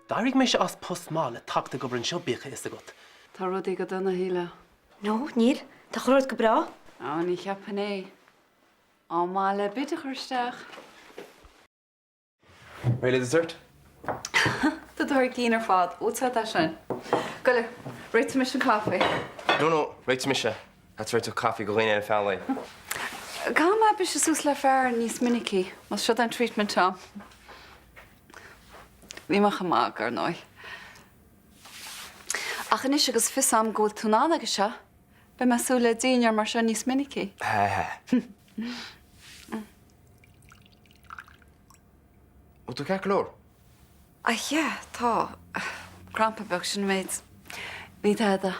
D'éirigh mise as post maith le teacht ag obair anseo, bíodh a fhios agat. Tá rudaí go dona, a shílfeá. No, níl. Tá chuile rud go breá. Ó, ní cheapfainn é. Am maith le bid a chur isteach. Réidh le dessert? Tá tú thar cinn ar fad. Uaitse atá sin. Gabh i leith, réiteoidh mise an caife. No, no, réiteoidh mise. That's réiteach caife do dhaoine eile feadh an lae. Caithfidh mé briseadh suas le fear níos minicí, más siod é an treatment a'm. Bhí mé chomh maith, ar ndóigh. Ach anois agus fios a'm go bhfuil tú in ann aige seo, beidh mé ag súil le dinnéar mar seo níos minicí. Ha ha. Bhfuil tú ceart go leor? Ah yeah, tá. Crampa beag sin an méid. Ní tada.